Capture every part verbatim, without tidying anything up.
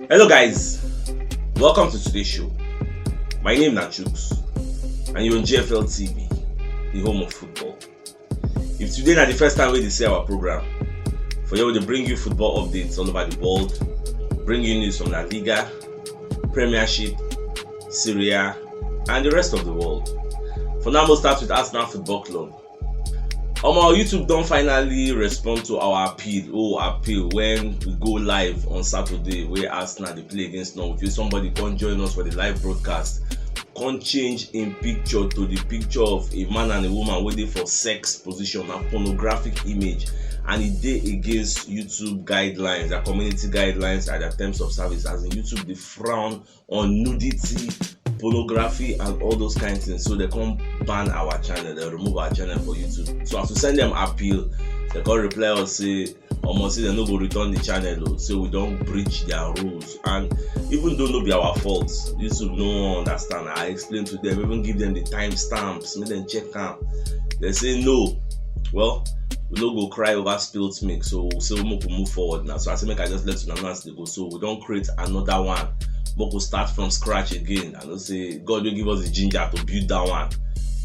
Hello guys, welcome to today's show. My name na Chuks and you're on G F L T V, the home of football. If today na the first time wey you dey see our program, for here we dey bring you football updates all over the world, bring you news from La Liga, Premiership, Serie A, and the rest of the world. For now, we'll start with Arsenal Football Club. Omo, YouTube don finally respond to our appeal. Oh, appeal when we go live on Saturday, where Arsenal dey play against Norwich. Wey somebody come join us for the live broadcast, come change im picture to the picture of a man and a woman wey dey for sex position, na pornographic image, and e dey against YouTube guidelines, their community guidelines and their terms of service, as in YouTube dey frown on nudity, pornography and all those kind things. So they come ban our channel, they remove our channel for YouTube. So as we send them appeal, they come reply us say, omo, say they no go return the channel o, say we don breach their rules. And even though no be our fault, YouTube no wan understand. I explain to them, even give them the timestamps, make them check am. They say no. Well, we no go cry over spilt milk, so we say make we move forward now. So I say make I just let una know as e dey go. So we don create another one. Make we start from scratch again. I know say God don give us the ginger to build that one.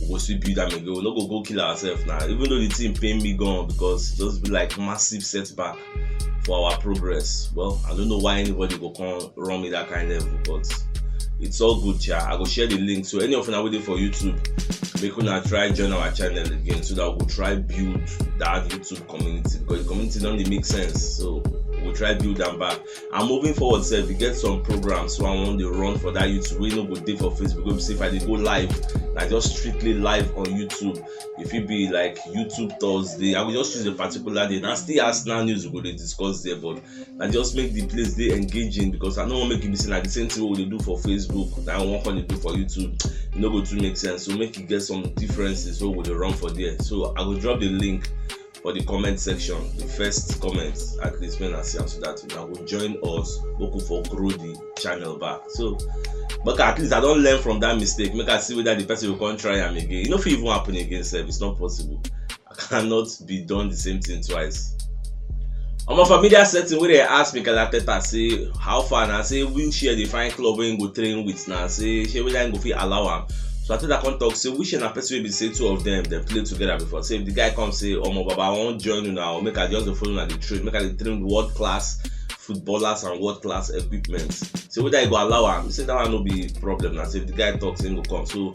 We go still build am again. We no go go kill ourselves now. Even though the thing pain me gan, because e just be like massive setback for our progress. Well, I don't know why anybody go come run me that kind level, but it's all good, sha. I go share the link. So any of una wey dey for YouTube, make una try join our channel again, so that we go try build that YouTube community, because the community don dey make sense. So we go try build am back. And moving forward sef, we get some programs wey I wan dey run for that YouTube wey no go dey for Facebook. Wey be say if I dey go live, na just strictly live on YouTube. E fit be like YouTube Thursday. I go just choose a particular day. Na still Arsenal news we go dey discuss there, but na just make the place dey engaging, because I no wan make e be say na the same thing wey we dey do for Facebook na we wan come dey do for YouTube. E no go too make sense. So make e get some differences wey we dey run for there. So I go drop the link for the comment section, the first comment, at least make una see am, so that una go join us, make we for grow the channel back. So, but at least I don learn from that mistake. Make I see whether the person go come try am again. E no fit even happen again sef. It's not possible. I cannot be done the same thing twice. Omo, for media setting, wey dey ask Mikel Arteta say how far na, say wheelchair dey find club wey him go train with na, say shey whether him go fit allow am. So Arteta come talk say wheelchair na person wey be say two of them dem play together before. Say if the guy come say, omo baba, I wan join una o, make I just dey follow una dey train, make I dey train with world class footballers and world class equipment. Say whether he go allow am, he say that one no be problem na. Say if the guy talk say him go come. So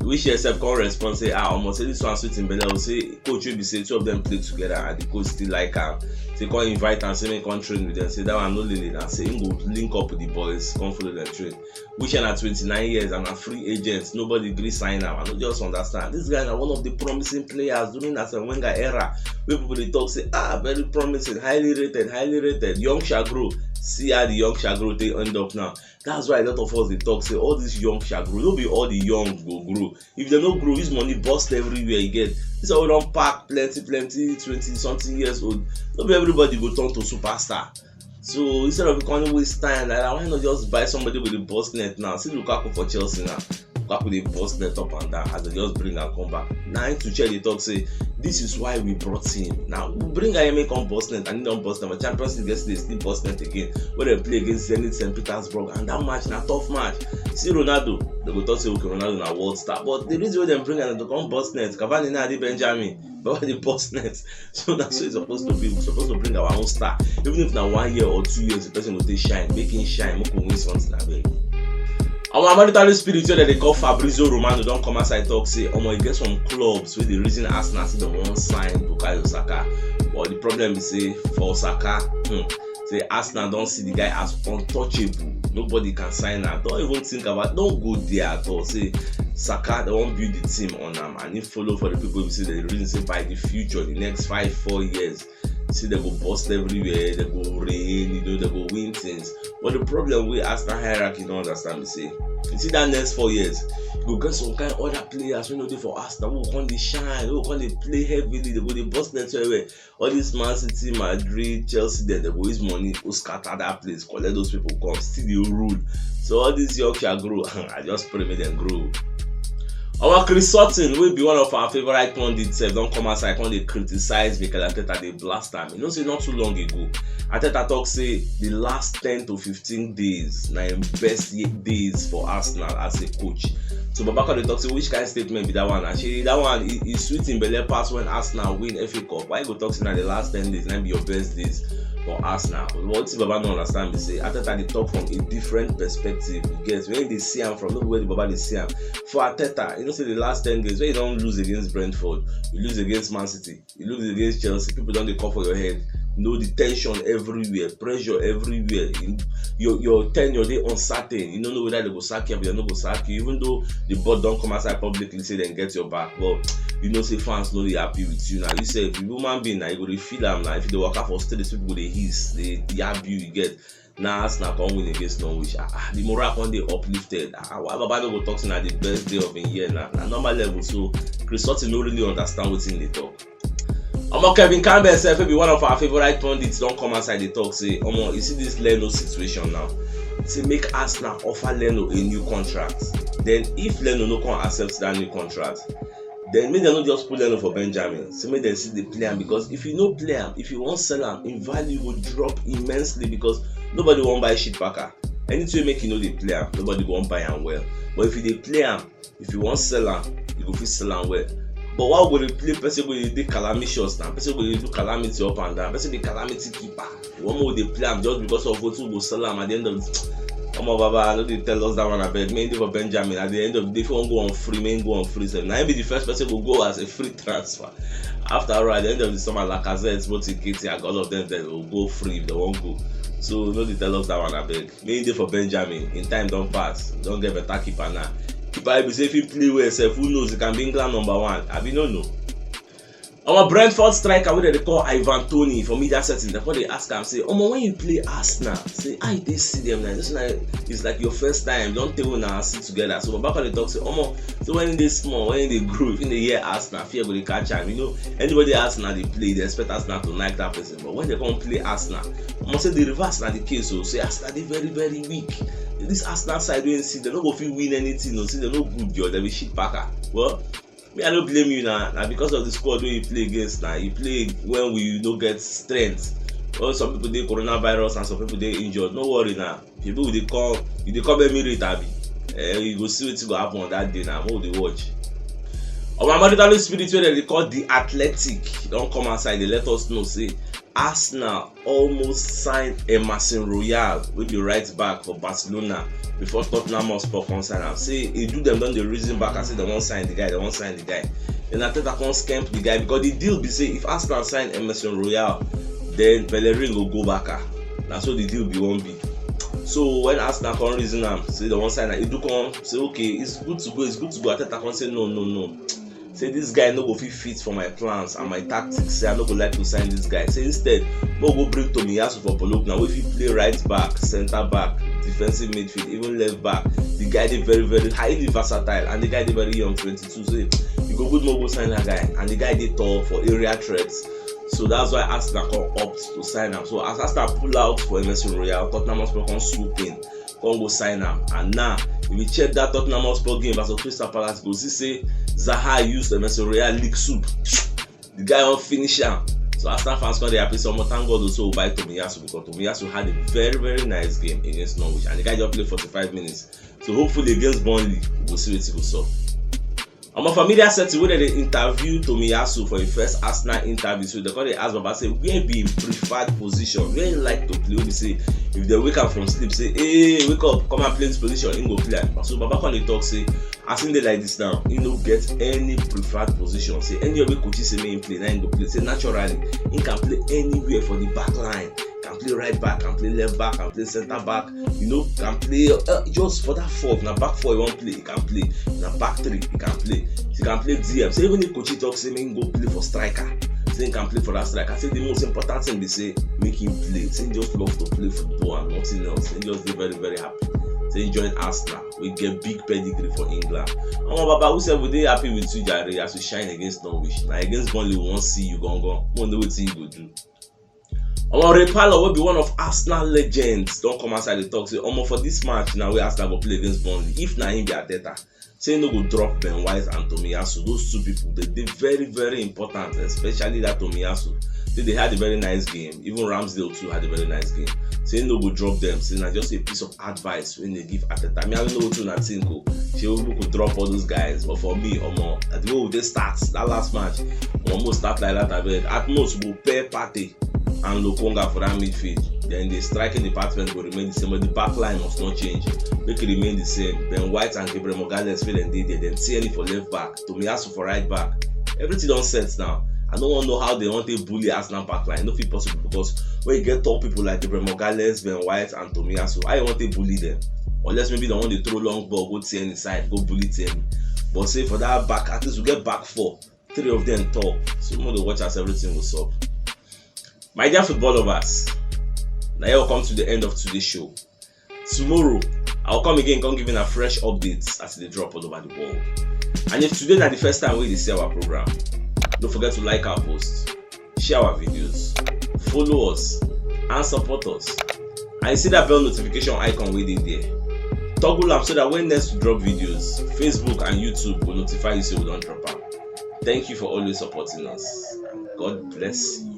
wheelchair sef come respond say, ah, omo, say this one sweet him belle o, say coach wey be say two of them play together and the coach still like am. Say come invite am, say make come train with them. Say that one no lele na, say him go link up with the boys, come follow them train. Wheelchair na twenty-nine years and na free agent, nobody gree sign am. I no just understand. This guy na one of the promising players during Arsene Wenger era, wey people dey talk say, ah, very promising, highly rated, highly rated, young shall grow. See how the young shall grow take end up now. That's why a lot of us dey talk say all these young shall grow. No be all the young go grow. If dem no grow, use money burst everywhere you get. This one wey don pack plenty plenty twenty something years old, no be everybody go turn to superstar. So instead of come waste time like that, why not just buy somebody with the burst net now? See Lukaku for Chelsea now. Lukaku dey burst net up and down as they just bring am come back. Na him Tuchel dey talk say this is why we brought him. Now we bring am make come burst net, and he don burst net for Champions League yesterday, still burst net again. Wey dem play against Zenit Saint Petersburg, and that match na tough match. See Ronaldo, they go talk say okay, Ronaldo na world star, but the reason wey dem bring am na to come burst net. Cavani na dey Benjamin, but why dey burst net? So that's so it's supposed to be. We supposed to bring our own star. Even if na one year or two years, the person go take shine, make him shine, make we win something abeg. Our Maritali spirit wey dem dey call Fabrizio Romano don come outside talk say, omo, e get some clubs wey dey reason Arsenal say dem wan sign Bukayo Saka. But the problem be say for Saka, hmm, say Arsenal don see the guy as untouchable. Nobody can sign am. Don't even think about, don't go there at all. Say Saka, they wan build the team on am, and he follow for the people wey be say the reason say by the future, the next five, four years, say they go burst everywhere, they go reign, you know, they go win things. But the problem wey Arsenal hierarchy no understand be say, you see that next four years, you go get some kind other players wey no dey for Arsenal, wey go come dey shine, wey go come dey play heavily, they go dey burst net well well. All this Man City, Madrid, Chelsea, dem, they go use money go scatter that place, collect those people come, still dey rule. So all these young shall grow. I just pray make dem grow. Our Chris Sutton, wey be one of our favourite pundits sef, don come outside come dey criticise Mikel Arteta, dey blast am. You know say not too long ago, Arteta talk say the last ten to fifteen days na im best ye- days for Arsenal as a coach. So Baba come dey talk say which kind statement be that one? Actually, that one e, e sweet im belle pass when Arsenal win F A Cup. Why you go talk say na the last ten days na im be your best days for Arsenal? Wetin Baba no understand be say Arteta dey talk from a different perspective. You get where he dey see am from, no be where the Baba dey see am. For Arteta, you know say the last ten games wey you don lose against Brentford, you lose against Man City, you lose against Chelsea, people don dey call for your head. You know the tension everywhere, pressure everywhere. You, your your tenure dey uncertain. You no know whether they go sack you or they no go sack you. Even though the board don come outside publicly say dem get your back, but you know say fans no dey happy with you now. You sef, you be human being now, you go dey feel am now. If you dey waka for street, people go dey hiss, dey yab you. You get na Arsenal come win against Norwich. Ah, ah, the morale come dey uplifted. Ah, ah, why Baba no go talk say na the best day of im year na? Na normal level. So Chris Sutton no really understand wetin he dey talk. Omo, Kevin Campbell sef, wey be one of our favourite pundits, don come outside dey talk say, omo, you see this Leno situation now. Say make Arsenal offer Leno a new contract. Then if Leno no come accept that new contract, then make dem no just put Leno for Benjamin. Say make dem still dey play am, because if you no play am, if you wan sell am, im value go drop immensely, because nobody wan buy shit packer. Anything wey make you no dey play am, nobody go wan buy am well. But if you dey play am, if you wan sell am, you go fit sell am well. But why we go dey play person wey dey dey calamitous now? Person wey dey do calamity up and down, person be calamity keeper. You wan make we dey play am just because of wetin we go sell am at the end of the... Omo, Baba, no dey tell us that one, abeg. Make e dey for Benjamin. At the end of the day, if you wan go on free, make e go on free sef. Na him be the first person go go as a free transfer. After all, at the end of the summer, Lacazette, Motti, Nketiah, all of them, dem go go free if dem wan go. So no dey tell us that one, abeg. Make e dey for Benjamin. Im time don pass. Im don get better keeper now. Keeper wey be say if he play well sef, who knows? He can be England number one. Abi no know. Our Brentford striker wey dem dey call Ivan Toney for media settings, dem come dey ask am say, omo, when you play Arsenal, say how you take see them now? This na, it's like your first time, don tey una sit together. So Baba come dey talk say, omo, so when he dey small, when he dey grow, if he dey hear Arsenal, fear go dey catch am. You know, anybody Arsenal dey play, dey expect Arsenal to knack that person. But when dem come play Arsenal, omo, say the reverse na the case o. Say Arsenal dey very, very weak. This Arsenal side wey you see, dem no go fit win anything o. Say dem no good, yo, dem be shit packer. Well, me, I no blame you na. Na because of the squad wey you play against na. You play when we no get strength. When some people dey coronavirus and some people dey injured, no worry na. People dey come, you dey come Emirates, abi? Eh, you go see wetin go happen on that day na. Make we dey watch. Our Maritali Spirit wey dem dey call The Athletic don come outside dey let us know say Arsenal almost sign Emerson Royal, wey be right back for Barcelona, before Tottenham Hotspur come sign am. Say Edu dem don dey reason back and say dem wan sign the guy, dem wan sign the guy. Then Arteta come scamp the guy, because the deal be say if Arsenal sign Emerson Royal, then Bellerin go go Barca. Na so the deal be wan be. So when Arsenal come reason am, say dem wan sign am, Edu come say, okay, it's good to go, it's good to go. Arteta come say, no, no, no. Say this guy no go fit fit for my plans and my tactics. Say I no go like to sign this guy. Say instead, make we go bring Tomiyasu for Bologna, wey fit play right back, centre back, defensive midfield, even left back. The guy dey very, very highly versatile, and the guy dey very young, twenty-two. So e go good make we go sign that guy, and the guy dey tall for area threats. So that's why Arsenal come opt to sign am. So as Arsenal pull out for Emerson Royal, Tottenham Hotspur come swoop in, come go sign am. And now, if you check that Tottenham Hotspur game versus Crystal Palace, you go see say Zaha use Emerson Royal lick soup. The guy wan finish am. So Arsenal fans come dey happy say, omo, thank God also we buy Tomiyasu, because Tomiyasu had a very, very nice game against Norwich, and the guy just play forty-five minutes. So hopefully against Burnley, we go see wetin go sup. Omo, for media setting wey dem dey interview Tomiyasu for im first Arsenal interview, so dem come dey ask Baba say where be im preferred position, where he like to play. Wey be say if dem wake am from sleep, say, hey, wake up, come and play this position, he go play am. So Baba come dey talk say as he dey like this now, he no get any preferred position. Say anywhere wey coach say make him play, na him go play. Say naturally, he can play anywhere for the back line. Can play right back, can play left back, can play centre back. You know, can play, uh, just for that four. If na back four you wan play, he can play. If na back three, he can play. He can play D M. Say even if coach talk say make him go play for striker, say he can play for that striker. Say the most important thing be say make him play. Say he just love to play football and nothing else. He just dey very, very happy. Say he join Arsenal, wey get big pedigree for England. Omo, Baba, we sef we dey happy with you, jare, as you shine against Norwich. Na against Burnley we wan see you gangan. We know wetin you go do. Omo, Ray Parlour, wey be one of Arsenal legends, don come outside dey talk say, omo, for this match now wey Arsenal go play against Burnley, if na him be Arteta, say no go drop Ben White and Tomiyasu. Those two people, they dey very, very important, especially that Tomiyasu. Say they had a very nice game. Even Ramsdale too had a very nice game. Say no go drop them. Say na just a piece of advice when they give Arteta. I mean, I don't know what you think. Oh. Say we go drop all those guys, but for me, omo, at the way they start that last match, we almost start like that. Abeg, at most we go pair Partey and Lokonga for that midfield. Then the striking department will remain the same, but the back line must not change. Make it remain the same. Ben White and Gabriel Magalhaes fit dem dey there. Then Tierney for left back, Tomiyasu for right back. Everything don set now. I no wan know how they want to bully Arsenal back line. No fit possible because when you get tall people like Gabriel Magalhaes, Ben White, and Tomiyasu, how you want to bully them? Unless maybe they want to throw long ball, go Tierney side, go bully Tierney. But say for that back, at least we get back four. Three of them tall. So we dey watch as everything go sup. My dear football lovers, now you come to the end of today's show. Tomorrow, I'll come again, come giving a fresh updates as they drop all over the world. And if today na the first time we dey see our program, don't forget to like our posts, share our videos, follow us, and support us. And you see that bell notification icon wey dey there. Toggle am so that when next we drop videos, Facebook and YouTube will notify you say we don drop am. Thank you for always supporting us. God bless you.